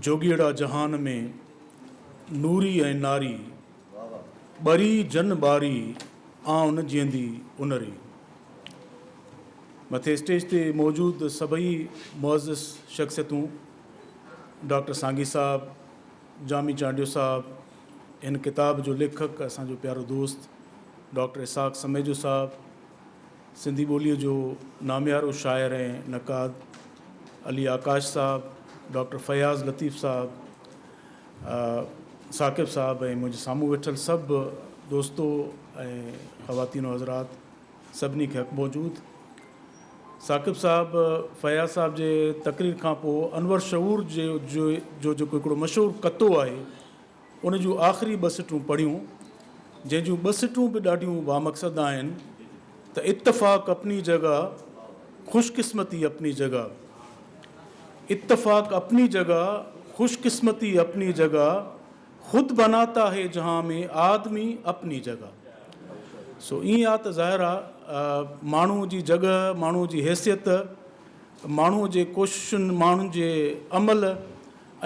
جوڳيئڙا جهان ۾، نوري ۽ ناري، ٻري جن ٻاري، آئون نه جيئندي ان ري. مٿي اسٽيج تي موجود سڀئي معزز شخصيتون، ڊاڪٽر سانگي صاحب، جامي چانڊيو صاحب، هن ڪتاب جو ليکڪ اسان جو پيارو دوست ڊاڪٽر اسحاق سميجو صاحب، سنڌي ٻوليء جو ناميارو شاعر ۽ نقاد علي آڪاش صاحب، ڊاڪٽر فياض لطيف صاحب، ثاقب صاحب ۽ منهنجي سامهون ويٺل سڀ دوستو ۽ خواتين و حضرات سڀني کي حق موجود. ثاقب صاحب فياض صاحب جي تقرير کان پوء انور شعور جو جو جيڪو هڪڙو مشهور قطعو آهي ان جون آخري ٻه سٽون پڙهيون، جنهن جون ٻه سٽون به ڏاڍيون بامقصد آهن ته اتفاق اپني جگه، خوش قسمتي اپني جگه. اتفاق اپني جگه، خوش قسمتي اپني جگه، خود بناتا هي جهان ۾ آدمي اپني جگه. سو ائين آ ته ظاهر آ ماڻهو جي جڳهه، ماڻهو جي حيثيت، ماڻهو جي ڪوششن، ماڻهن جي عمل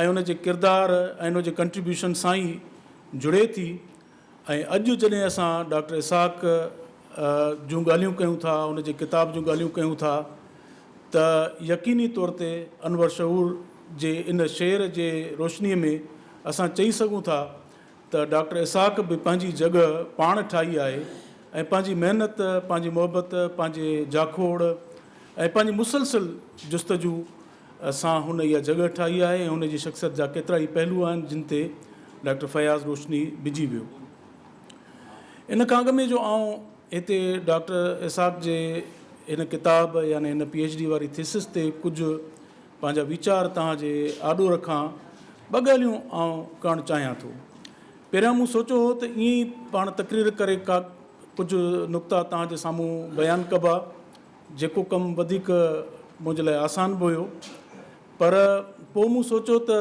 ۽ ان جي ڪردار ۽ ان جي ڪنٽريبيوشن سان ئي جڙي ٿي ۽ اڄ جڏهن اسان ڊاڪٽر اسحاق جون ڳالهيون ڪيون ٿا ان جي ڪتاب جون ڳالهيون ڪيون ٿا ته يقيني طور تي انور شعور جي ان شعر جي روشني ۾ اسان چئي سگهون ٿا ته ڊاڪٽر اسحاق به پنهنجي جڳهه پاڻ ٺاهي آهي ۽ پنهنجي محنت پنهنجي محبت پنهنجي جاکوڙ ۽ پنهنجي مسلسل جستجو سان هن اها جڳهه ٺاهي آهي ۽ هن جي شخصيت جا ڪيترائي پهلو آهن جن تي ڊاڪٽر فياض روشني وجهي ويو. ان کان اڳ ۾ جو آئون هتي ڊاڪٽر اسحاق جي هن ڪتاب يعني هن پي ايڇ ڊي واري ٿيسز تي ڪجهه پنهنجا ويچار توهان جي آڏو رکان ٻه ڳالهيون آئون ڪرڻ چاهيان ٿو. پهريان مون سوچيو هو ته ائين ئي پاڻ تقرير ڪري ڪا ڪجهه نقطا توهان جي سامهون بيان ڪبا. جيڪو ڪم وڌيڪ منهنجي لاء آسان به هيو پر پوء مون سوچيو ته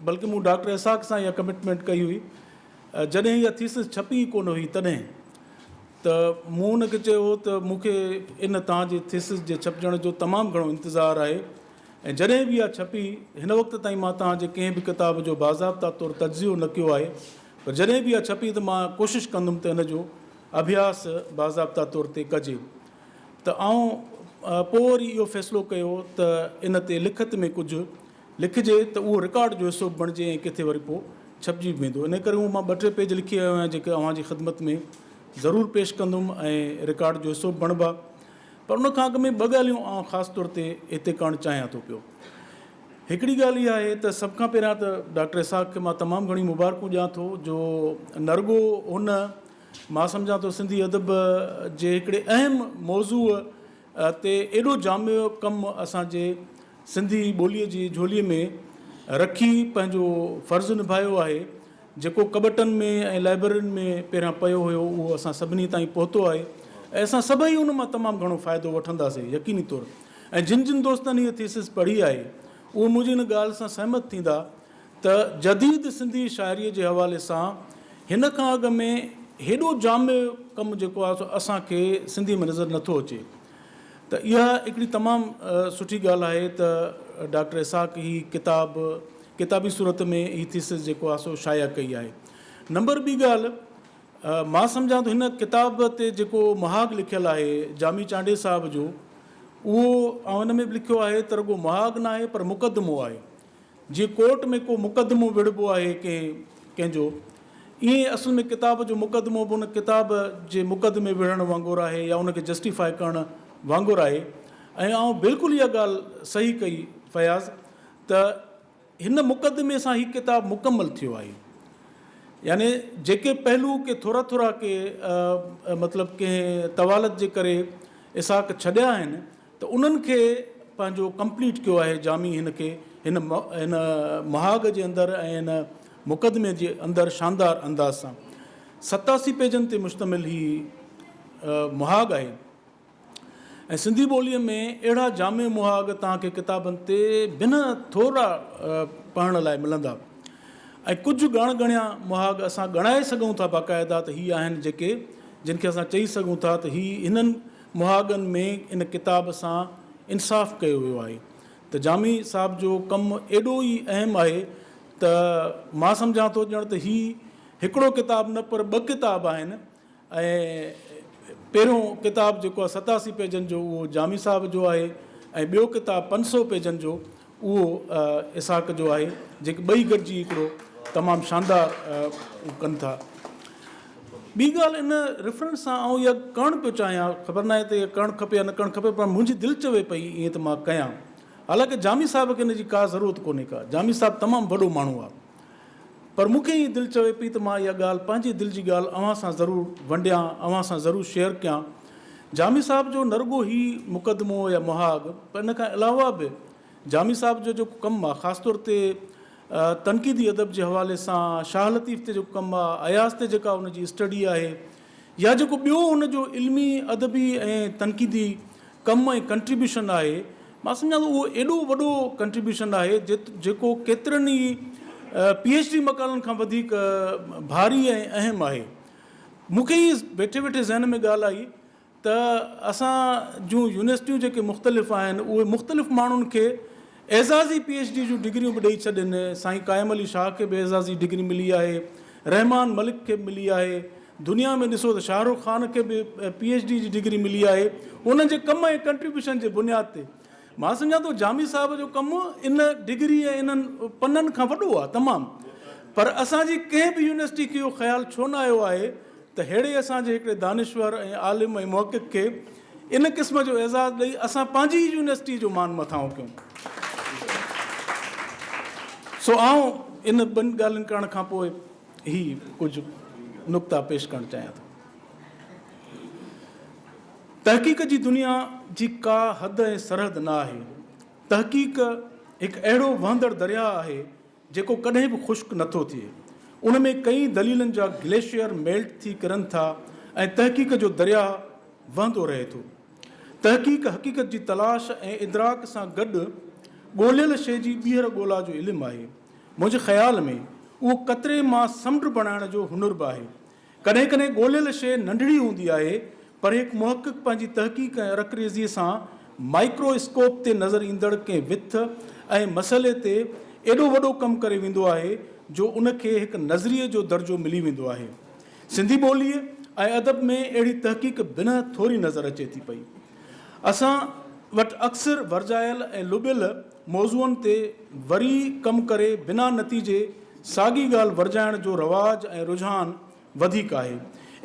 بلڪه مون ڊاڪٽر اسحاق سان اها ڪمٽمينٽ ڪئي هئي جڏهن اها ٿيسز ڇپي ئي ڪونه هئي تڏهن ته مون ان کي چيو هو ته مون کي ان توهان جي ٿيسز جي ڇپجڻ جو تمام گهڻو انتظار آهي ۽ جڏهن به اها ڇپي هن وقت تائين مان توهان جي ڪنهن به ڪتاب جو باضابطا طور تجزيو نه ڪيو آهي پر جڏهن به اها ڇپي ته مان ڪوشش ڪندم ته ان جو اڀياس باضابطا طور تي ڪجي. ته آئون پوء وري اهو فيصلو ڪيو ته ان تي لکت ۾ ڪجهه لکجي ته اهو رڪارڊ جو حصو به بڻجي ۽ ڪٿي وري پوء ڇپجي به ويندو. انهيء ڪري اهو مان ٻه ٽي پيج لکي آيو آهيان جيڪي اوهان جي خدمت ۾ ضرور پيش ڪندم ۽ رڪارڊ جو حصو به بڻبا. پر ان کان اڳ ۾ ٻه ڳالهيون آئون خاص طور تي هتي ڪرڻ چاهيان ٿو پيو. هڪڙي ڳالهه اها آهي ته سڀ کان پهريان ته ڊاڪٽر اسحاق کي مان تمام گهڻيون مبارڪون ڏيان ٿو جو نه رڳو هن مان سمجهان ٿو سنڌي ادب جي هڪڙي اهم موضوع تي ايڏو جامع ڪم اسان جي سنڌي ٻوليء جي جهوليء ۾ رکي پنهنجو فرض نڀايو آهي، جيڪو ڪٻٽن ۾ ۽ لائبررين ۾ پهريان پيو هيو اهو اسان سڀني تائين پهتو آهي ۽ اسان سڀئي ان مان تمام گهڻو فائدو وٺنداسين يقيني طور ۽ جن جن دوستن هيء ٿيسز پڙهي آهي اهي منهنجي ان ڳالهه سان سهمت ٿيندا ته جديد سنڌي شاعريء جي حوالي سان هن کان اڳ ۾ هيڏو جامع ڪم جيڪو آهي سو اسان کي سنڌيء ۾ نظر نٿو اچي ته اها هڪڙي تمام سٺي ڳالهه آهي ته ڊاڪٽر اسحاق هي ڪتاب ڪتابي صورت ۾ هي ٿيسز جيڪو آهي سو شايع ڪئي آهي. نمبر ٻي ڳالهه مان سمجهان ٿو هن ڪتاب تي جيڪو مهاڳ لکيل آهي جامي چانڊيي صاحب جو اهو آئون ان ۾ به لکيو آهي ته رڳو مهاڳ ناهي پر مقدمو آهي. جيئن ڪورٽ ۾ ڪو مقدمو وڙهبو آهي ڪنهن ڪنهن جو، ائين اصل ۾ ڪتاب جو مقدمو به ان ڪتاب جي مقدمي وڙهڻ وانگر آهي يا ان کي جسٽيفاء ڪرڻ وانگر آهي ۽ آئون بلڪل اها ڳالهه صحيح ڪئي فياض ته هن مقدمي سان هي ڪتاب مڪمل ٿيو آهي يعني جيڪي پهلو ڪي ٿورا ٿورا ڪي مطلب ڪنهن طوالت جي ڪري اسحاق ڇڏيا آهن ته انهن کي پنهنجو ڪمپليٽ ڪيو آهي جامي هن کي هن هن مهاڳ جي اندر ۽ هن مقدمي جي اندر شاندار انداز سان 87 پيجن تي مشتمل هي مهاڳ آهي ۽ سنڌي ٻوليء ۾ اهڙا جامع مهاڳ توهان کي ڪتابن تي بنهه ٿورا پڙهڻ لاء ملندا ۽ ڪجهه ڳڻ ڳڻيا مهاڳ اسان ڳڻائي سگهون ٿا باقاعده ته هي آهن جيڪي جن کي اسان چئي سگهون ٿا ته هي هنن مهاڳن ۾ ان ڪتاب سان انصاف ڪيو ويو آهي. ته جامي صاحب جو ڪم ايڏو ئي اهم آهي ته مان سمجهان ٿو ڄڻ ته هي هڪڙو ڪتاب نه پر ٻه ڪتاب آهن ۽ پهريون ڪتاب جيڪو آهي 87 پيجن جو اهو جامي صاحب جو آهي ۽ ٻيو ڪتاب 500 پيجن جو اهو اسحاق جو آهي جيڪي ٻئي گڏجي هڪڙو تمام شاندار ڪن ٿا. ٻي ڳالهه ان ريفرنس سان آئون اها ڪرڻ پيو چاهيان خبر ناهي ته اها ڪرڻ کپي يا نه ڪرڻ کپي پر منهنجي دل چوي پئي ائين ته مان ڪيان حالانڪه جامي صاحب کي ان جي ڪا ضرورت ڪونهي ڪا جامي صاحب تمام وڏو ماڻهو آهي پر مون کي ائين دل چوي پئي ته مان اها ڳالهه پنهنجي دل جي ڳالهه اوهان سان ضرور ونڊيان، اوهان سان ضرور شيئر ڪيان. جامي صاحب جو نه رڳو هي مقدمو يا مهاڳ پر ان کان علاوه به جامي صاحب جو جيڪو ڪم آهي خاص طور تي تنقيدي ادب جي حوالي سان شاهه لطيف تي جيڪو ڪم آهي، اياز تي جيڪا ان جي اسٽڊي آهي يا جيڪو ٻيو ان جو علمي، ادبي ۽ تنقيدي ڪم ۽ ڪنٽريبيوشن آهي، مان سمجهان ٿو اهو ايڏو وڏو ڪنٽريبيوشن آهي جيڪو ڪيترن ئي پي ايڇ ڊي مقالن کان وڌيڪ ڀاري ۽ اهم آهي. مون کي ائين ويٺي ويٺي ذهن ۾ ڳالهه آئي ته اسان جون يونيورسٽيون جيڪي مختلف آهن اهي مختلف ماڻهن کي اعزازي پي ايڇ ڊي جون ڊگريون به ڏئي ڇڏين، سائين قائم علي شاهه کي به اعزازي ڊگري ملي آهي، رحمان ملڪ کي به ملي آهي، دنيا ۾ ڏسو ته شاهه رخ خان کي به پي ايڇ ڊي جي ڊگري ملي آهي انهن جي ڪم ۽ ڪنٽريبيوشن جي بنياد تي. مان سمجهان ٿو جامي صاحب جو ڪم ان ڊگري ۽ انهن پنن کان وڏو آهي تمام پر اسان جي ڪنهن به يونيورسٽي کي اهو خيال ڇو نه آيو آهي ته ههڙي اسان جي هڪڙي دانشور ۽ عالم ۽ محقق کي ان قسم جو اعزاز ڏئي اسان پنهنجي ئي يونيورسٽي جو مان مٿانهون ڪيون. سو آئون ان ٻن ڳالهين ڪرڻ کان پوء هي ڪجهه نقطا پيش ڪرڻ چاهيان ٿو. تحقيق جي دنيا جي ڪا حد ۽ سرحد نه آهي. تحقيق هڪ اهڙو وهندڙ درياهه آهي جيڪو ڪڏهن به خشڪ نه ٿو ٿئي. ان ۾ ڪئين دليلن جا گليشيئر ميلٽ ٿي ڪرن ٿا ۽ تحقيق جو درياهه وهندو رهي ٿو. تحقيق حقيقت جي تلاش ۽ ادراڪ سان گڏ ڳوليل شيء جي ٻيهر ڳولا جو علم آهي. منهنجي خيال ۾ اهو قطري مان سمنڊ بڻائڻ جو هنر به آهي. ڪڏهن ڪڏهن ڳوليل شيء ننڍڙي هوندي آهي، پر هڪ محقق پنهنجي تحقيق ۽ عرقريزيء سان مائيڪرو اسڪوپ تي نظر ايندڙ ڪنهن وٿ ۽ مسئلي تي ايڏو وڏو ڪم ڪري ويندو آهي جو ان کي هڪ نظريي جو درجو ملي ويندو آهي. سنڌي ٻوليء ۽ ادب ۾ اهڙي تحقيق بنهه ٿوري نظر اچي ٿي پئي. اسان وٽ اڪثر ورجايل ۽ لٻيل موضوعن تي وري ڪم ڪري بنا نتيجي ساڳي ڳالهه ورجائڻ جو رواج ۽ رجحان وڌيڪ آهي.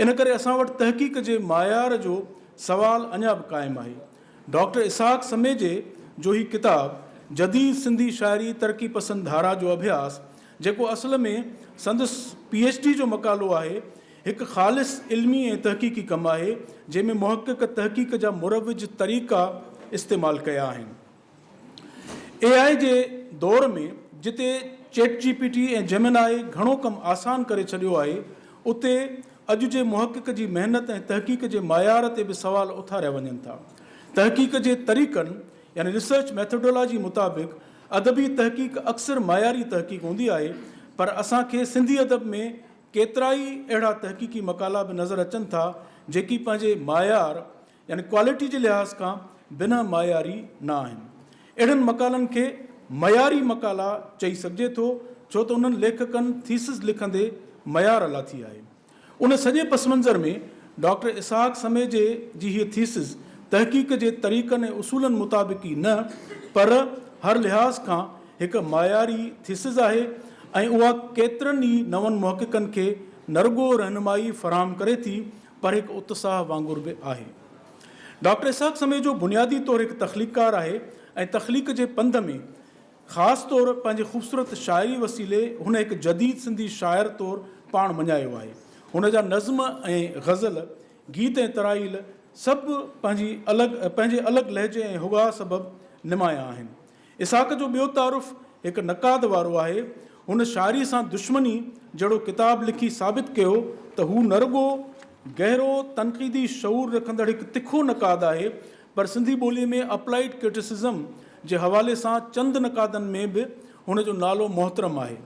ان ڪري اسان وٽ تحقيق جي معيار جو سوال اڃا به قائم آهي. ڊاڪٽر اسحاق سميجي جو هي ڪتاب جديد سنڌي شاعري ترقي پسند ڌارا جو اڀياس جيڪو اصل ۾ سندس پي ايڇ ڊي جو مقالو آهي، هڪ خالص علمي ۽ تحقيقي ڪم آهي، جنهن ۾ محقق تحقيق جا مروج طريقا استعمال ڪيا آهن. اي آء جي دور ۾ جتي چيٽ جي پي ٽي ۽ جيمينائي گهڻو ڪم آسان ڪري ڇڏيو آهي، اتي اڄ جي محقق جي محنت ۽ تحقيق جي معيار تي به سوال اٿاريا وڃن ٿا. تحقيق جي طريقن يعني ريسرچ ميٿوڊولاجي مطابق ادبي تحقيق اڪثر معياري تحقيق هوندي آهي، پر اسان کي سنڌي ادب ۾ ڪيترائي اهڙا تحقيقي مقالا به نظر اچن ٿا، جيڪي پنهنجي معيار يعني ڪوالٽي جي لحاظ کان بنهه معياري نه آهن. اهڙن مقالن کي معياري مقالا چئي سگهجي ٿو، ڇو ته انهن ليکڪن ٿيسز لکندي معيار لاٿي آهي. ان سڄي پس منظر ۾ ڊاڪٽر اسحاق سميجي جي هيء ٿيسز تحقيق جي طريقن ۽ اصولن مطابق ئي نه پر هر لحاظ کان هڪ معياري ٿيسز آهي ۽ اها ڪيترن ئي نون محققن کي نه رڳو رهنمائي فراهم ڪري ٿي پر هڪ اتساهه وانگر به آهي. ڊاڪٽر اسحاق سميجو بنيادي طور هڪ تخليقڪار آهي ۽ تخليق جي پنڌ ۾ خاص طور پنهنجي خوبصورت شاعري وسيلي هن هڪ جديد سنڌي شاعر طور پاڻ مڃايو آهي. هن جا نظم ۽ غزل، گيت ۽ ترائيل سڀ پنهنجي الڳ پنهنجي الڳ لهجي ۽ هڳاء سبب نمايان آهن. اسحاق جو ٻيو تعارف هڪ نقاد وارو آهي. هن شاعري سان دشمني جهڙو ڪتاب لکي ثابت ڪيو ته هو نه رڳو گهرو تنقيدي شعور رکندڙ هڪ تکو نقاد آهي پر سنڌي ٻوليء ۾ اپلائيڊ ڪرٽسزم جي حوالي سان چند نقادن ۾ به هن جو نالو محترم آهي.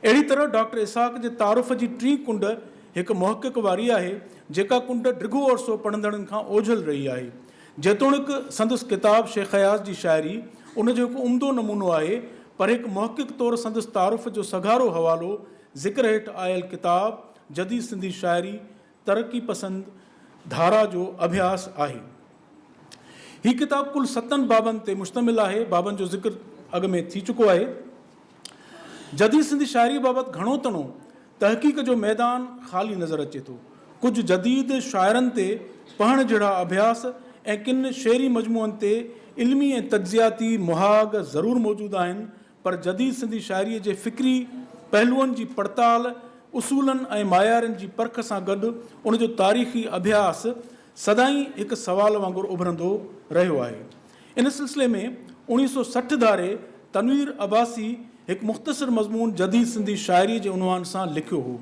اهڙي طرح ڊاڪٽر اسحاق جي تعارف جي ٽين ڪنڊ هڪ محقق واري آهي، جيڪا ڪنڊ ڊگهو عرصو پڙهندڙن کان اوجهل رهي آهي. جيتوڻيڪ سندس ڪتاب شيخ اياز جي شاعري ان جو هڪ عمدو نمونو آهي، پر هڪ محقق طور سندس تعارف جو سگهارو حوالو ذڪر هيٺ آيل ڪتاب جديد سنڌي شاعري، ترقي پسند ڌارا جو اڀياس آهي. هي ڪتاب ڪل ستن بابن تي مشتمل آهي. بابن جو ذڪر اڳ ۾ ٿي چڪو آهي. جديد سنڌي شاعريء بابت گهڻو تڻو تحقيق جو ميدان خالي نظر اچي ٿو. ڪجهه جديد شاعرن تي پڙهڻ جهڙا اڀياس ۽ ڪن شعري مجموعن تي علمي ۽ تجزياتي مهاڳ ضرور موجود آهن، پر جديد سنڌي شاعريء جي فڪري پهلوئن جي پڙتال، اصولن ۽ معيارن جي پرک سان گڏ ان جو تاريخي اڀياس سدائين هڪ سوال وانگر اڀرندو رهيو آهي. ان سلسلي ۾ 1960 ڌاري تنوير عباسي هڪ مختصر مضمون جديد سنڌي شاعريء جي عنوان سان لکيو هو.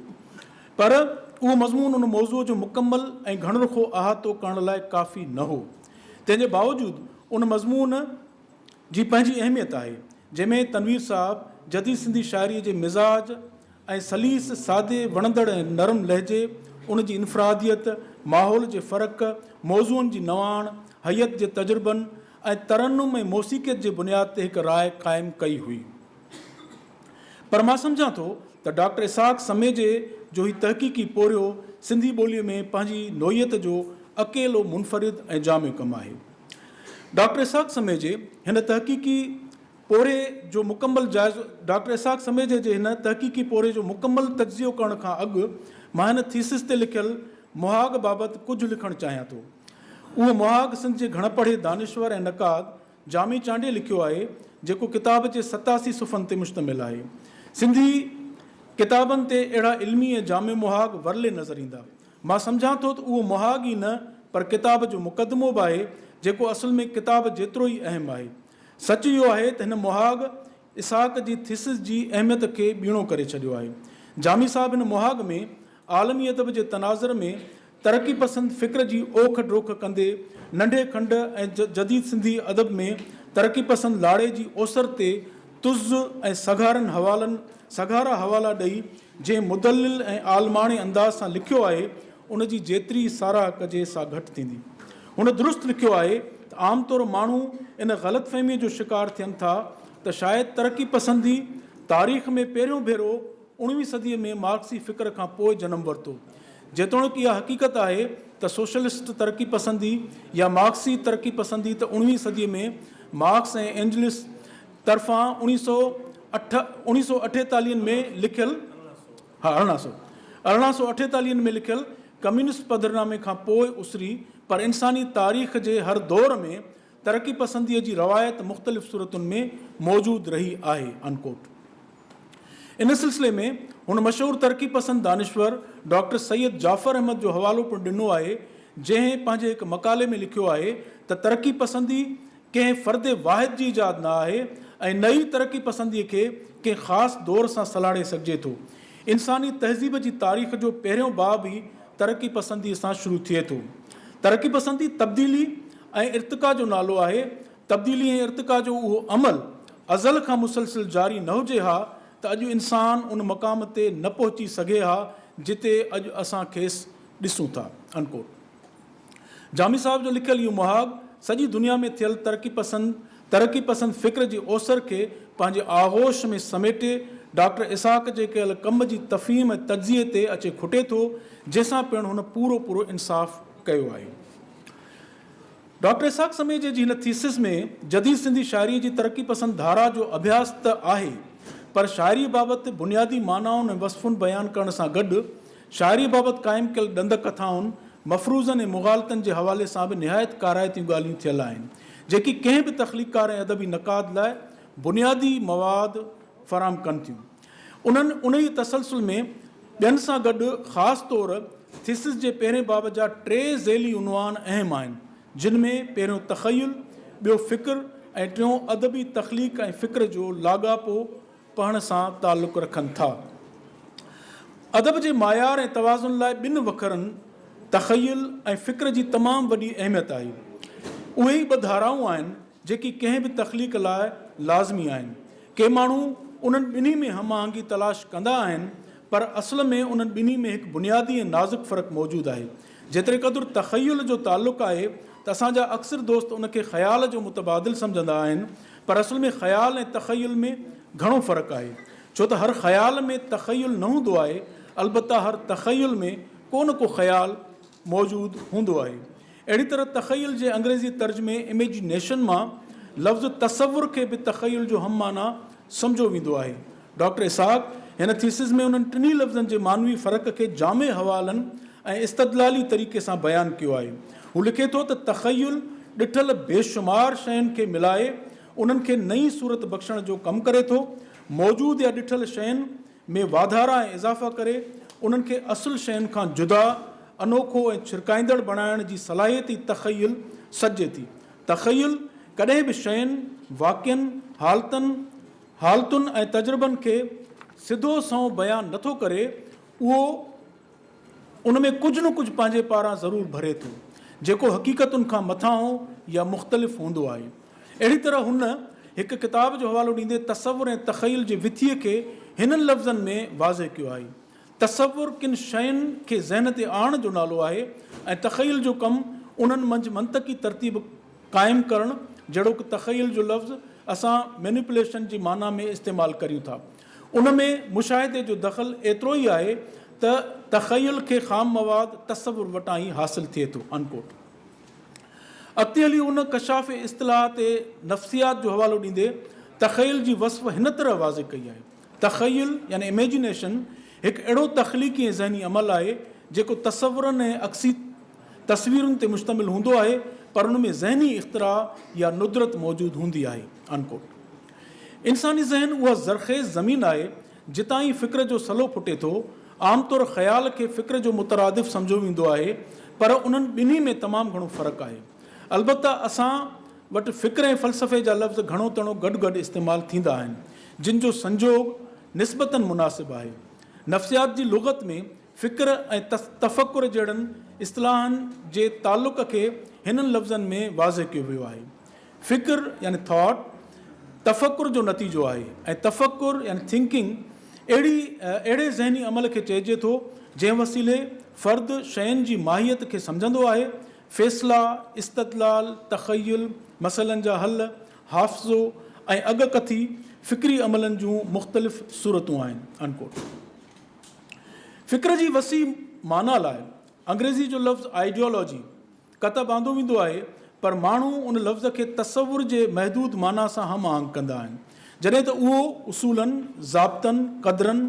پر اهو مضمون ان موضوع جو مڪمل ۽ گهڻ رخو احاطو ڪرڻ لاء ڪافي نه هو. تنهن جي باوجود ان مضمون جي پنهنجي اهميت آهي، جنهن ۾ تنوير صاحب جديد سنڌي شاعريء جي مزاج ۽ سليس، سادي، وڻندڙ ۽ نرم لهجي، ان جي انفراديت، ماحول جي فرق، موضوعن جي نواڻ، هيئت جي تجربن ۽ ترنم ۽ موسيقيت جي بنياد تي هڪ راء قائم ڪئي هئي. پر مان سمجهان ٿو ته ڊاڪٽر اسحاق سميجي جو هي تحقيقي پورهيو سنڌي ٻوليء ۾ پنهنجي نوعيت جو اڪيلو منفرد ۽ جامع ڪم آهي. ڊاڪٽر اسحاق سميجي هن تحقيقي پورهيي جو مڪمل جائزو ڊاڪٽر اسحاق سميجي جي هن تحقيقي پورهيي جو مڪمل تجزيو ڪرڻ کان اڳ مان هن ٿيسز تي لکيل مهاڳ بابت ڪجهه لکڻ چاهيان ٿو. اهو مهاڳ سنڌ جي گهڻ پڙهي دانشور ۽ نقاد جامي چانڊيي لکيو آهي، جيڪو ڪتاب جي 87 صفحن تي مشتمل آهي. سنڌي ڪتابن تي اهڙا علمي ۽ جامع مهاڳ ورلي نظر ايندا. مان سمجهان ٿو ته اهو مهاڳ ئي نه پر ڪتاب جو مقدمو به آهي، جيڪو اصل ۾ ڪتاب جيترو ئي اهم آهي. سچ اهو آهي ته هن مهاڳ اسحاق جي ٿيسز جي اهميت کي ٻيڻو ڪري ڇڏيو آهي. جامي صاحب هن مهاڳ ۾ عالمي ادب جي تناظر ۾ ترقي پسند فڪر جي اوک ڊوک ڪندي ننڍي کنڊ ۽ جديد سنڌي ادب ۾ ترقي پسند لاڙي جي اوسر تي تز ۽ سگهارن حوالن سگهارا حوالا ڏئي جنهن مدلل ۽ عالماڻي انداز سان لکيو آهي ان جي جيتري ساراهه ڪجي سا گهٽ ٿيندي. هن درست لکيو آهي ته عام طور ماڻهو ان غلط فهميء جو شڪار ٿين ٿا ته شايد ترقي پسندي تاريخ ۾ پهريون ڀيرو اڻويهين صديء ۾ مارڪسي فڪر کان پوء جنم ورتو. جيتوڻيڪ اها حقيقت آهي ته سوشلسٽ ترقي پسندي يا مارڪسي ترقي پسندي ته اڻويهين صديء ۾ مارڪس ۽ اينجلس طرفان اڻويهه سو اٺ اڻويهه سو اٺيتاليهن ۾ لکيل ها ارڙهن سو ارڙهن سو اٺيتاليهن ۾ لکيل ڪميونسٽ پڌرنامي کان پوء اسري پر انساني تاريخ جي هر دور ۾ ترقي پسنديء جي روايت مختلف صورتن ۾ موجود رهي آهي. Unquote. ان سلسلي ۾ هن مشهور ترقي پسند دانشور ڊاڪٽر سيد جعفر احمد جو حوالو پڻ ڏنو آهي، جنهن پنهنجي هڪ مقالي ۾ لکيو آهي ته ترقي پسندي ڪنهن فرد واحد جي ايجاد نه آهي ۽ نه ئي ترقي پسنديء کي ڪنهن خاص دور سان سلهاڙي سگهجي ٿو. انساني تهذيب جي تاريخ جو پهريون باب ئي ترقي پسنديء سان شروع ٿئي ٿو. ترقي پسندي تبديلي ۽ ارتقا جو نالو آهي. تبديلي ۽ ارتقا جو اهو عمل ازل کان مسلسل جاري نه هجي ها ته اڄ انسان ان مقام تي نه پهچي سگهي ها جتي اڄ اسان کيس ڏسون ٿا. Unquote. Jami صاحب جو لکيل اهو مهاڳ سڄي دنيا ۾ ٿيل ترقي پسند ترقي پسند فڪر جي اوسر کي پنهنجي آغوش ۾ سميٽي ڊاڪٽر اسحاق جي ڪيل ڪم جي تفهيم ۽ تجزيي تي اچي کٽي ٿو، جنهن سان پڻ هن پورو پورو انصاف ڪيو آهي. ڊاڪٽر اسحاق سميجي جي هن ٿيسز ۾ جديد سنڌي شاعريء جي ترقي پسند ڌارا جو اڀياس ته آهي پر شاعريء بابت بنيادي معنائن ۽ وصفن بيان ڪرڻ سان گڏ شاعريء بابت قائم ڪيل ڏند ڪٿائن، مفروضن ۽ مغالطن جي حوالي سان به نهايت ڪارائتيون ڳالهيون ٿيل آهن، جيڪي ڪنهن به تخليقڪار ۽ ادبي نقاد لاء بنيادي مواد فراهم ڪن ٿيون. انهن انهيء تسلسل ۾ ٻين سان گڏ خاص طور ٿيسز جي پهرين باب جا ٽي ذيلي عنوان اهم آهن، جن ۾ پهريون تخيل، ٻيو فڪر ۽ ٽيون ادبي تخليق ۽ فڪر جو لاڳاپو پڙهڻ سان تعلق رکن ٿا. ادب جي معيار ۽ توازن لاء ٻن وکرن تخيل ۽ فڪر جي تمام وڏي اهميت آهي. اهي ئي ٻه ڌارائون آهن جيڪي ڪنهن به تخليق لاء لازمي آهن. ڪي ماڻهو انهن ٻنهي ۾ هم آهنگي تلاش ڪندا آهن پر اصل ۾ انهن ٻنهي ۾ هڪ بنيادي ۽ نازڪ فرق موجود آهي. جيتري قدر تخيل جو تعلق آهي ته اسان جا اڪثر دوست ان کي خيال جو متبادل سمجهندا آهن. پر اصل ۾ خيال ۽ تخيل ۾ گهڻو فرق آهي. ڇو ته هر خيال ۾ تخيل نه هوندو آهي، البته هر تخيل ۾ ڪو نه ڪو خيال موجود هوندو آهي. اهڙي طرح تخيل جي انگريزي ترجمي Imagination مان لفظ تصور کي به تخيل جو هم معنيٰ سمجهيو ويندو آهي. ڊاڪٽر اسحاق هن ٿيسز ۾ انهن ٽنهي لفظن جي معنوي فرق کي جامع حوالن ۽ استدلالي طريقي سان بيان ڪيو آهي. هو لکي ٿو ته تخيل ڏٺل بيشمار شين کي ملائي انهن کي نئين صورت بخشڻ جو ڪم ڪري ٿو. موجود يا ڏٺل شين ۾ واڌارا ۽ اضافا ڪري انهن کي اصل شين کان جدا، انوکو ۽ ڇرڪائيندڙ بڻائڻ جي صلاحيت ئي تخيل سڏجي ٿي. تخيل ڪڏهن به شين، واقعن، حالتن، حالتن ۽ تجربن کي سڌو سنئون بيان نٿو ڪري، اهو ان ۾ ڪجهه نه ڪجهه پنهنجي پاران ضرور ڀري ٿو، جيڪو حقيقتن کان مٿانهون يا مختلف هوندو آهي. اهڙي طرح هن هڪ ڪتاب جو حوالو ڏيندي تصور ۽ تخيل جي وٿيء کي هنن لفظن ۾ واضح ڪيو آهي، تصور ڪن شين کي ذهن تي آڻڻ جو نالو آهي ۽ تخيل جو ڪم انهن منجهه منطقي ترتيب قائم ڪرڻ، جهڙوڪ تخيل جو لفظ اسان Manipulation جي معنيٰ ۾ استعمال ڪريون ٿا. ان ۾ مشاهدي جو دخل ايترو ئي آهي ته تخيل کي خام مواد تصور وٽان ئي حاصل ٿئي ٿو. Unquote. اڳتي هلي ان ڪشاف اصطلاح تي نفسيات جو حوالو ڏيندي تخيل جي وصف هن طرح واضح ڪئي آهي، تخيل يعني Imagination هڪ اهڙو تخليقي ۽ ذهني عمل آهي جيڪو تصورن ۽ عڪسي تصويرن تي مشتمل هوندو آهي پر ان ۾ ذهني اختراع يا ندرت موجود هوندي آهي. Unquote. انساني ذهن اها زرخيز زمين آهي جتان ئي فڪر جو سلو ڦٽي ٿو. عام طور خيال کي فڪر جو مترادف سمجهيو ويندو آهي پر انهن ٻنهي ۾ تمام گهڻو فرق آهي. البته اسان وٽ فڪر ۽ فلسفي جا لفظ گهڻو تڻو گڏ گڏ استعمال ٿيندا آهن جن جو سنجوڳ نسبتاً مناسب آهي. نفسيات جي لغت ۾ فڪر ۽ تفڪر جهڙن اصطلاحن جي تعلق کي هنن لفظن ۾ واضح ڪيو ويو آهي. فڪر يعني Thought تفڪر جو نتيجو آهي ۽ تفڪر يعني Thinking اهڙي اهڙي ذهني عمل کي چئجي ٿو جنهن وسيلي فرد شين جي ماهيت کي سمجهندو آهي، فيصلا، استدلال، تخيل، مسئلن جا حل، حافظو ۽ اڳڪٿي فڪري عملن جون مختلف صورتون آهن. Unquote. فڪر جي وسيع معنيٰ لاء انگريزي جو لفظ Ideology ڪتب آندو ويندو آهي پر ماڻهو ان لفظ کي تصور جي محدود معنيٰ سان هم آهنگ ڪندا آهن جڏهن ته اهو اصولن، ضابطن، قدرن،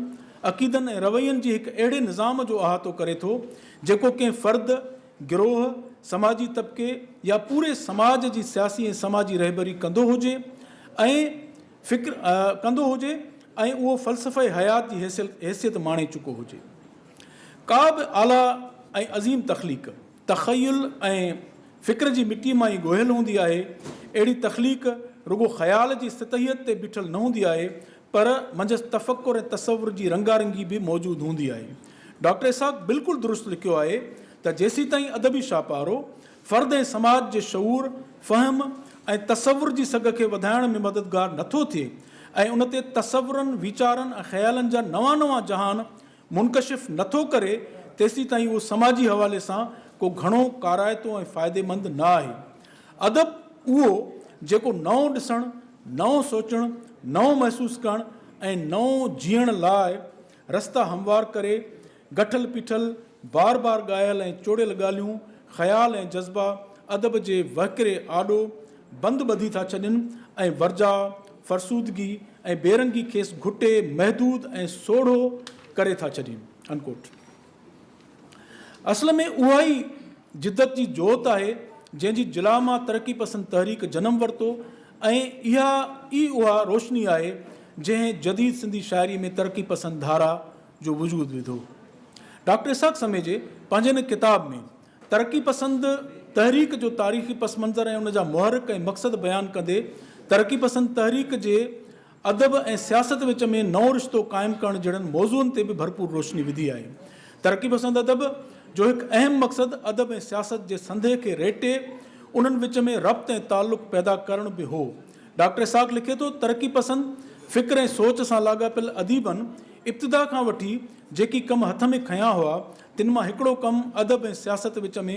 عقيدن ۽ روين جي هڪ اهڙي نظام جو احاطو ڪري ٿو جيڪو ڪنهن فرد، گروهه، سماجي طبقي يا پوري سماج جي سياسي ۽ سماجي رهبري ڪندو هجي ۽ فڪر ڪندو هجي ۽ اهو فلسفه حيات جي حيثيت ماڻي چڪو هجي. ڪا به اعليٰ ۽ عظيم تخليق، تخيل ۽ فڪر جي مٽيء مان ئي ڳوهيل هوندي آهي. اهڙي تخليق رڳو خيال جي سطحيت تي بيٺل نه هوندي آهي، پر منجهس تفڪر ۽ تصور جي رنگارنگي به موجود هوندي آهي. ڊاڪٽر اسحاق بلڪل درست لکيو آهي ته جيسيتائين ادبي شاهپارو فرد ۽ سماج جي شعور، فهم ۽ تصور جي سگهه کي وڌائڻ ۾ مددگار نٿو ٿئي ۽ ان تي تصورن، ويچارن ۽ خيالن جا نوان نوان جهان منڪشف نٿو ڪري، تيسيتائين اهو سماجي حوالي سان ڪو گهڻو ڪارائتو ۽ فائديمند نه آهي. ادب اهو جيڪو نئون ڏسڻ، نئون سوچڻ، نئون محسوس ڪرڻ ۽ نئون جيئڻ لاء رستا هموار ڪري، گٺل پيٺل، بار بار ڳايل ۽ چوڙيل ڳالهيون، خيال ۽ جذبا ادب جي وهڪري آڏو بند ٻڌي ٿا ڇڏين ۽ ورجاء، فرسودگي ۽ بيرنگي کيس گهٽي، محدود ۽ سوڙهو ڪري ٿا ڇڏين. Unquote. اصل ۾ اها ئي جدت جي جوت آهي، جنهن جي جلا مان ترقي پسند تحريڪ جنم ورتو ۽ اها ئي اها روشني آهي، جنهن جديد سنڌي شاعري ۾ ترقي پسند ڌارا جو وجود وڌو. ڊاڪٽر اسحاق سميجي پنهنجي هن ڪتاب ۾ ترقي پسند تحريڪ جو تاريخي پس منظر ۽ ان جا محرڪ ۽ مقصد بيان ڪندي ترقي پسند تحريڪ جي ادب ۽ سياست وچ ۾ نئون رشتو قائم ڪرڻ جهڙن موضوعن تي به ڀرپور روشني وڌي آهي. ترقي پسند ادب جو هڪ اهم مقصد ادب ۽ سياست جي سنڌي کي ريٽي انهن وچ ۾ ربط ۽ تعلق پيدا ڪرڻ به هو. ڊاڪٽر اسحاق لکي ٿو، ترقي پسند فڪر ۽ سوچ سان لاڳاپيل اديبن ابتدا کان وٺي جيڪي ڪم هٿ ۾ کنيا هئا، تن مان هڪڙو ڪم ادب ۽ سياست وچ ۾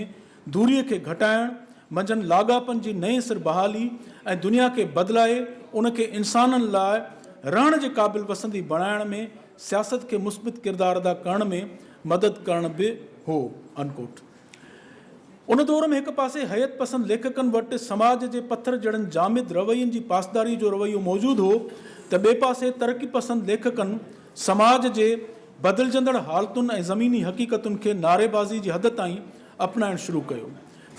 دوريء کي گهٽائڻ، منجهن لاڳاپن جي نئين سر بحالي ۽ دنيا کي بدلائي ان کي انسانن لاء رهڻ جي قابل وسندي بڻائڻ ۾ سياست کي مثبت ڪردار ادا ڪرڻ ۾ مدد ڪرڻ به هو. انڪوٽ. ان دور ۾ هڪ پاسي هيئت پسند ليکڪن وٽ سماج جي پٿر جهڙن جامد روين جي پاسداري جو رويو موجود هو ته ٻئي پاسي ترقي پسند ليکڪن سماج جي بدلجندڙ حالتن ۽ زميني حقيقتن کي نعريبازي جي حد تائين اپنائڻ شروع ڪيو.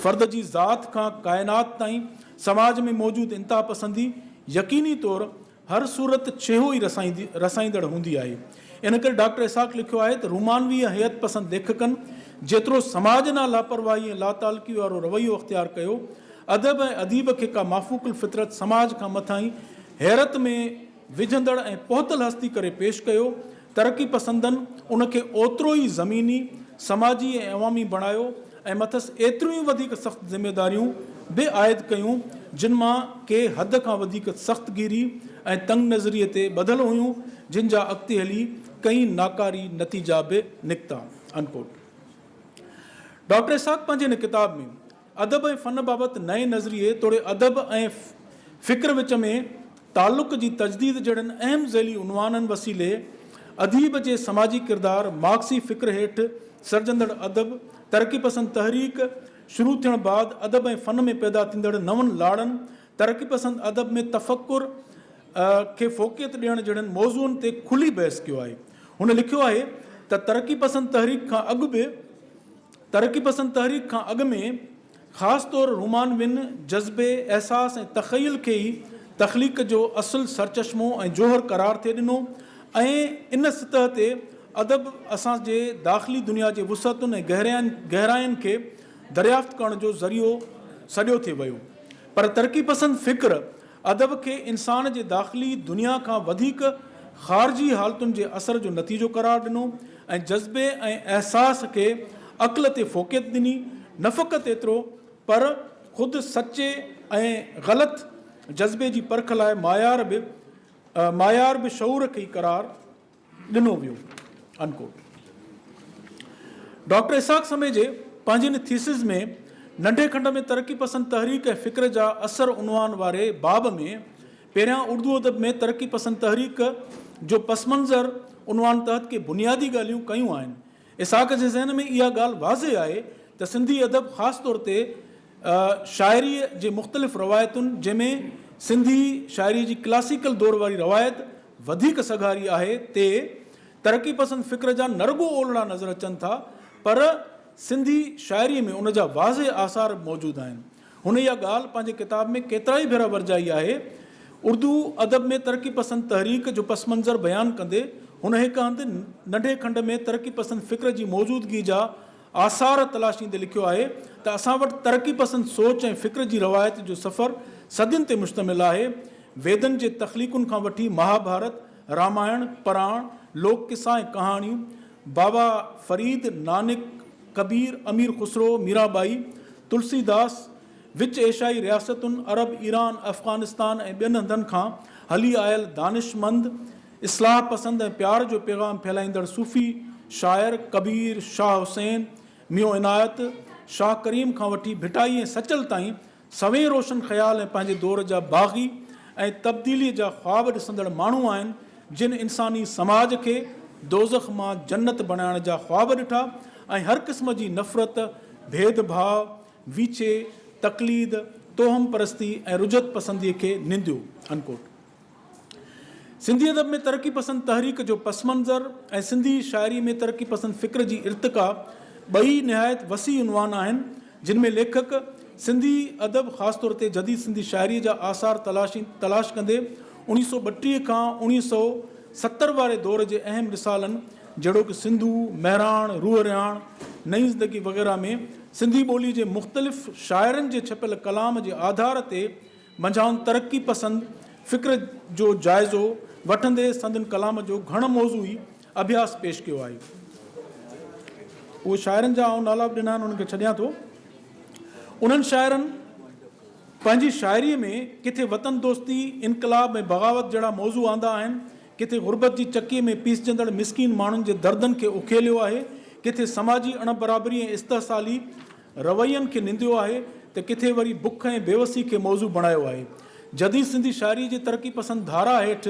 فرد جي ذات کان ڪائنات تائين سماج ۾ موجود انتهاپسندي يقيني طور هر صورت ڇيهو ئي رسائيندڙ هوندي آهي. ان ڪري ڊاڪٽر اسحاق لکيو آهي ته رومانوي ۽ هيئت پسند ليکڪن جيترو سماج ڏانهن لاپرواهي ۽ لاتعلقي وارو رويو اختيار ڪيو، ادب ۽ اديب کي ڪا مافوق الفطرت سماج کان مٿانهين حيرت ۾ وجهندڙ ۽ پهتل هستي ڪري پيش ڪيو، ترقي پسندن ان کي اوترو ئي زميني، سماجي ۽ عوامي بڻايو ۽ مٿس ايتريون ئي وڌيڪ سخت ذميداريون به عائد ڪيون، جن مان ڪي حد کان وڌيڪ سخت گيري ۽ تنگ نظريء تي ٻڌل هيون، جن جا اڳتي هلي ڪئين ناڪاري نتيجا به نڪتا. انڪوٽ. ڊاڪٽر اسحاق پنهنجي هن ڪتاب ۾. ادب ۽ فن بابت نئين نظريي توڙي ادب ۽ فڪر وچ ۾ تعلق جي تجديد جهڙن اهم ذيلي عنوانن وسيلي اديب جي سماجي ڪردار، مارڪسي فڪر هيٺ سرجندڙ ادب، ترقي پسند تحريڪ شروع ٿيڻ بعد ادب ۽ فن ۾ پيدا ٿيندڙ نون لاڙن، ترقي پسند ادب ۾ تفڪر کي فوقيت ڏيڻ جهڙن موضوعن تي کلي بحث ڪيو آهي. هن لکيو آهي ته ترقي پسند تحريڪ کان اڳ به ترقي پسند تحريڪ کان اڳ ۾ خاص طور رومانوين جذبي، احساس ۽ تخيل کي ئي تخليق جو اصل سرچشمو ۽ جوهر قرار ٿي ڏنو ۽ ان سطح تي ادب اسان جي داخلي دنيا جي وسعتن ۽ گهراين کي دريافت ڪرڻ جو ذريعو سڏيو ٿي ويو پر ترقي پسند فڪر ادب کي انسان جي داخلي دنيا کان وڌيڪ خارجي حالتن جي اثر جو نتيجو قرار ڏنو ۽ جذبي ۽ احساس کي عقل تي فوقيت ڏني، نه فقط ايترو پر خود سچي ۽ غلط جذبي جي پرک لاء معيار به معيار به شعور کي ئي قرار ڏنو ويو. انڪوٽ. ڊاڪٽر اسحاق سميجي پنهنجي ان ٿيسز ۾ ننڍي کنڊ ۾ ترقي پسند تحريڪ ۽ فڪر جا اثر عنوان واري باب ۾ پهريان اردو ادب ۾ ترقي پسند تحريڪ جو پس منظر عنوان تحت ڪي بنيادي ڳالهيون ڪيون آهن. اسحاق جي ذهن ۾ اها ڳالهه واضح آهي ته سنڌي ادب خاص طور تي شاعريء جي مختلف روايتن جنهن ۾ سنڌي شاعريء جي ڪلاسيڪل دور واري روايت وڌيڪ سگهاري آهي تي ترقي پسند فڪر جا نه رڳو اولڙا نظر اچن ٿا پر سنڌي شاعريء ۾ ان جا واضح آثار به موجود آهن. هن اها ڳالهه پنهنجي ڪتاب ۾ ڪيترائي ڀيرا ورجائي آهي. اردو ادب ۾ ترقي پسند تحريڪ جو پس منظر بيان ڪندي هن هڪ هنڌ ننڍي کنڊ ۾ ترقي پسند فڪر جي موجودگي جا آثار تلاشيندي لکيو آهي ته اسان وٽ ترقي پسند سوچ ۽ فڪر جي روايت جو سفر صدين تي مشتمل آهي. ويدن جي تخليقن کان وٺي مهاڀارت، رامائڻ، پراڻ، لوڪ قصا ۽ ڪهاڻيون، بابا فريد، نانڪ، ڪبير، امير خسرو، ميران ٻائي، تلسي داس، وچ ايشيائي رياستن، عرب، ايران، افغانستان ۽ ٻين هنڌن کان هلي آيل دانشمند، اصلاح پسند ۽ پيار جو پيغام ڦهلائيندڙ صوفي شاعر ڪبير، شاهه حسين، ميون عنايت، شاهه ڪريم کان وٺي ڀٽائي ۽ سچل تائين سوين روشن خيال ۽ پنهنجي دور جا باغي ۽ تبديليء جا خواب ڏسندڙ ماڻهو آهن، جن انساني سماج کي دوزخ مان جنت بڻائڻ جا خواب ڏٺا ۽ هر قسم جي نفرت، ڀيد ڀاء، ويڇي، تقليد، توهم پرستي ۽ رجعت پسنديء کي ننديو. انڪوٽ. سنڌي ادب ۾ ترقي پسند تحريڪ جو پس منظر ۽ سنڌي شاعريء ۾ ترقي پسند فڪر جي ارتقا ٻئي نهايت وسيع عنوان آهن، جن ۾ ليکڪ سنڌي ادب خاص طور تي جديد سنڌي شاعريء جا آثار تلاش ڪندي 1932 کان 1970 واري دور جي اهم رسالن جهڙوڪ سنڌو، مهراڻ، روح رهاڻ، نئين زندگي وغيره ۾ سنڌي ٻوليء جي مختلف شاعرن جي ڇپيل ڪلام جي آڌار تي منجهائن ترقي پسند فڪر جو جائزو وٺندي سندن ڪلام جو گهڻ موضوعي اڀياس پيش ڪيو آهي. اهي شاعرن جا آئون نالا به ڏنا آهن انهن کي ڇڏيان ٿو. انهن شاعرن پنهنجي شاعريء ۾ ڪٿي وطن دوستي، انقلاب ۽ بغاوت جهڙا موضوع آندا آهن، ڪٿي غربت جي چڪيء ۾ پيسجندڙ مسڪين ماڻهن جي دردن کي اکيليو آهي، ڪٿي سماجي اڻ برابري ۽ استحصالي روين کي ننديو آهي ته ته ڪٿي وري بک ۽ بيوسي کي موضوع بڻايو آهي. جديد سنڌي شاعريء جي ترقي پسند ڌارا هيٺ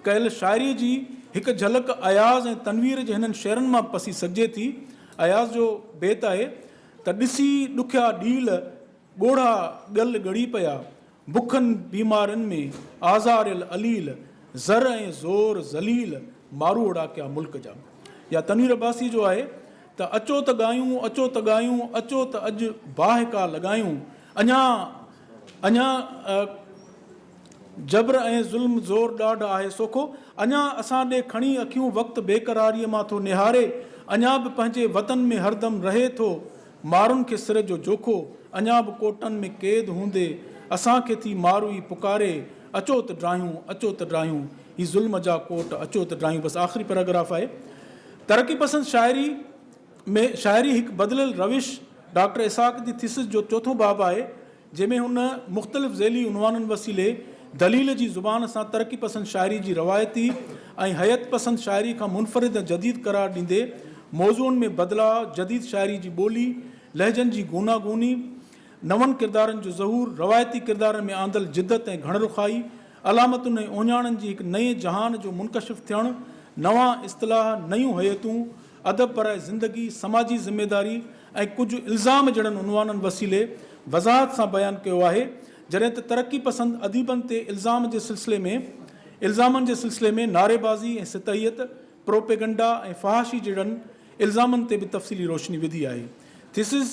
ڪيل شاعريء جي هڪ جهلڪ اياز ۽ تنوير جي هنن شعرن مان به پسي سگهجي ٿي. اياز جو بيت آهي ته ڏسي ڏکيا ڏيل، ڳوڙها ڳل ڳڙي پيا، بکن بيمارين ۾، آزاريل عليل، زر ۽ زور ذليل، ماروئڙا ڪيا ملڪ جا. يا تنوير عباسي جو آهي ته اچو ته ڳايون، اچو ته ڳايون، اچو ته اڄ باهه ڪا لڳايون، اڃا اڃا جبر ۽ ظلم زور ڏاڍ آهي سوکو، اڃا اسان ڏي کڻي اکيون وقت بيقراريء مان ٿو نهاري، اڃا به پنهنجي وطن ۾ هردم رهي ٿو مارن کي سر جو جوکو، اڃا به ڪوٽن ۾ قيد هوندي اسان کي ٿي ماروئي پڪاري، اچو ته ڊاهيون، اچو ته ڊاهيون، هي ظلم جا ڪوٽ، اچو ته ڊاهيون بس آخري پيراگراف آهي. ترقي پسند شاعري ۾ شاعري هڪ بدليل روش ڊاڪٽر اسحاق جي ٿيسز جو چوٿون باب آهي، جنهن ۾ هن مختلف ذيلي عنوانن وسيلي دليل جي زبان سان ترقي پسند شاعري جي روايتي ۽ هيئت پسند شاعري کان منفرد ۽ جديد قرار ڏيندي موضوعن ۾ بدلاء، جديد شاعري جي ٻولي، لهجن جي گوناگوني، نون ڪردارن جو ظهور، روايتي ڪردارن ۾ آندل جدت ۽ گهڻ رخائي، علامتن ۽ اهڃاڻن جي هڪ نئين جهان جو منڪشف ٿيڻ، نوان اصطلاح، نيون هيئتون، ادب برائي زندگي، سماجي ذميداري ۽ ڪجهه الزام جهڙن عنوانن وسيلي وضاحت سان بيان ڪيو آهي، جڏهن ته ترقي پسند اديبن تي الزام جي سلسلي ۾ الزامن جي سلسلي ۾ نعريبازي ۽ سطحيت، پروپيگنڊا ۽ فحاشي جهڙن الزامن تي به تفصيلي روشني وڌي آهي. ٿيسز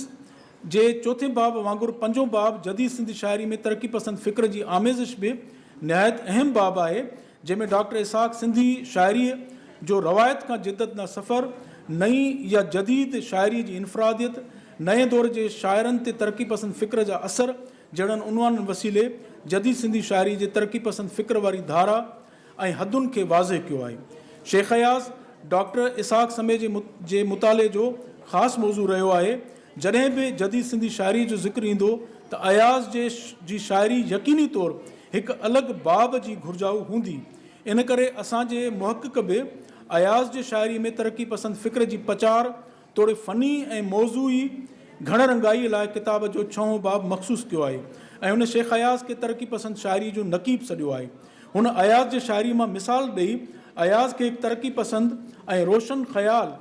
جي چوٿين باب وانگر پنجون باب جديد سنڌي شاعري ۾ ترقي پسند فڪر جي آميزش به نهايت اهم باب آهي، جنهن ۾ ڊاڪٽر اسحاق سنڌي شاعريء جو روايت کان جدت ڏانهن سفر، نئين يا جديد شاعريء جي انفراديت، نئين دور جي شاعرن تي ترقي پسند فڪر جا اثر جهڙن عنوانن وسيلي جديد سنڌي شاعريء جي ترقي پسند فڪر واري ڌارا ۽ حدن کي واضح ڪيو آهي. شيخ اياز، ڊاڪٽر اسحاق سميجي جي مطالعي جو خاص موضوع رهيو آهي. جڏهن به جديد سنڌي شاعريء جو ذڪر ايندو ته اياز جي جي شاعري يقيني طور هڪ الڳ باب جي گهرجائو هوندي. ان ڪري اسان جي محقق به اياز جي شاعريء ۾ ترقي پسند فڪر جي پچار توڙي فني ۽ موضوعي گهڻ رنگائيء لاء ڪتاب جو ڇهون باب مخصوص ڪيو آهي ۽ هن شيخ اياز کي ترقي پسند شاعريء جو نقيب سڏيو آهي. هن اياز جي شاعريء مان مثال ڏئي اياز کي هڪ ترقي پسند ۽ روشن خيال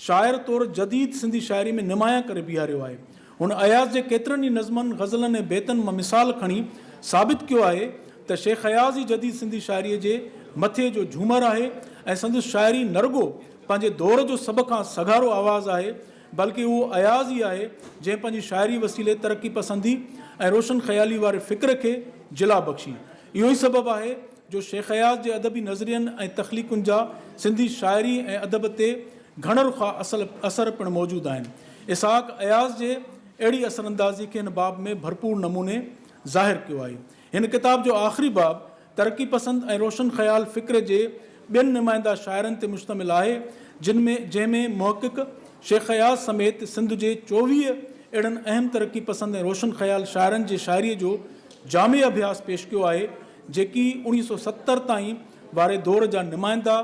شاعر طور جديد سنڌي شاعري ۾ نمايان ڪري بيهاريو آهي. هن اياز جي ڪيترن ئي نظمن، غزلن ۽ بيتن مان مثال کڻي ثابت ڪيو آهي ته شيخ اياز ئي جديد سنڌي شاعريء جي مٿي جو جهومر آهي ۽ سندس شاعري نه رڳو پنهنجي دور جو سڀ کان سگهارو آواز آهي بلڪه اهو اياز ئي آهي جنهن پنهنجي شاعري وسيلي ترقي پسندي ۽ روشن خيالي واري فڪر کي جلا بخشي. اهو ئي سبب آهي جو شيخ اياز جي ادبي نظرين ۽ تخليقن جا سنڌي شاعري ۽ ادب تي گهڻ رخا اثر پڻ موجود آهن. اسحاق اياز جي اهڙي اثراندازي کي هن باب ۾ ڀرپور نموني ظاهر ڪيو آهي. هن ڪتاب جو آخري باب ترقي پسند ۽ روشن خيال فڪر جي ٻين نمائنده شاعرن تي مشتمل آهي، جن ۾ جنهن ۾ محقق شيخ اياز سميت سنڌ جي 24 اهڙن اهم ترقي پسند ۽ روشن خيال شاعرن جي شاعريء جو جامع اڀياس پيش ڪيو آهي، جيڪي 1970 تائين واري دور جا نمائندا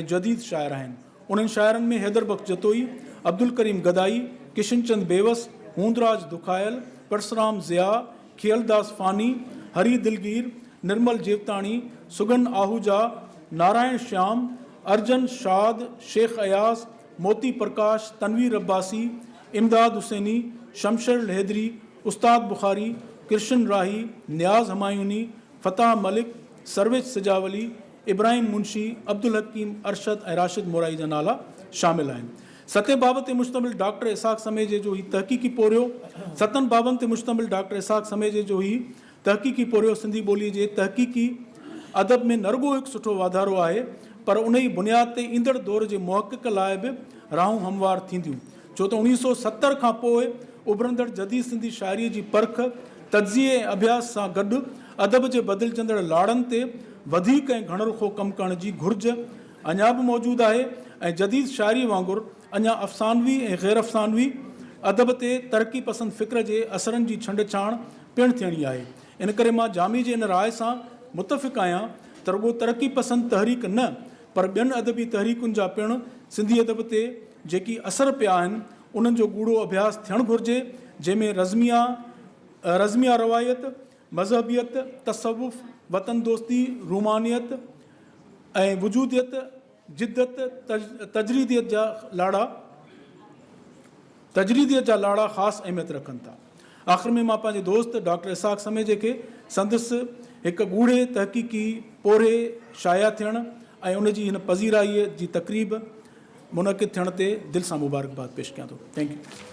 ۽ جديد شاعر آهن. انهن شاعرن ۾ حيدر بخش جتوئي، عبدالڪريم گدائي، ڪشنچند بيوس، هوندراج دکايل، پرسرام ضياء، کيئلداس فاني، هري دلگير، نرمل جيوتاڻي، سگن آهوجا، نارائڻ شيام، ارجن شاد، شيخ اياز، موتي پرڪاش، تنوير عباسي، امداد حسيني، شمشير الحيدري، استاد بخاري، ڪرشن راهي، نياز همايوني، فتاح ملڪ، سرويچ سجاولي، ابراهيم منشي، عبدالحڪيم ارشد ۽ راشد مورائي جا نالا شامل آهن. ستين باب تي مشتمل ڊاڪٽر اسحاق سميجي جو هي تحقيقي پورهيو ستن بابن تي مشتمل ڊاڪٽر اسحاق سميجي جو هي تحقيقي پورهيو سنڌي ٻوليء جي تحقيقي ادب ۾ نه رڳو هڪ سٺو واڌارو آهي پر انهيء بنياد تي ايندڙ دور جي محقق لاء به راهون هموار ٿينديون ڇو ته 1970 کان پوء اڀرندڙ جديد سنڌي شاعريء جي پرک، تجزيي ۽ اڀياس سان گڏ ادب جي بدلجندڙ لاڙن تي وڌيڪ ۽ گهڻ رخو ڪم ڪرڻ جي گهرج اڃا به موجود آهي ۽ جديد شاعريء وانگر اڃا افسانوي ۽ غير افسانوي ادب تي ترقي پسند فڪر جي اثرن جي ڇنڊ ڇاڻ پڻ ٿيڻي آهي. ان ڪري مان جامي جي ان راء سان متفق آهيان ته رڳو ترقي پسند تحريڪ نه پر ٻين ادبي تحريڪن جا پڻ سنڌي ادب تي جيڪي اثر پيا آهن انهن جو ڳوڙهو اڀياس ٿيڻ گهرجي جنهن ۾ رزميه رزميه روايت، مذهبيت، تصوف، وطن دوستي، رومانيت ۽ وجوديت، جدت، تجريديت جا لاڙا تجريديت جا لاڙا خاص اهميت رکن ٿا. آخر ۾ مان پنهنجي دوست ڊاڪٽر اسحاق سميجي کي سندس هڪ ڳوڙهي تحقيقي پورهيي شايع ٿيڻ ۽ ان جي هن پذيرائيء جي تقريب منعقد ٿيڻ تي دل سان مبارڪباد پيش ڪيان ٿو. Thank you.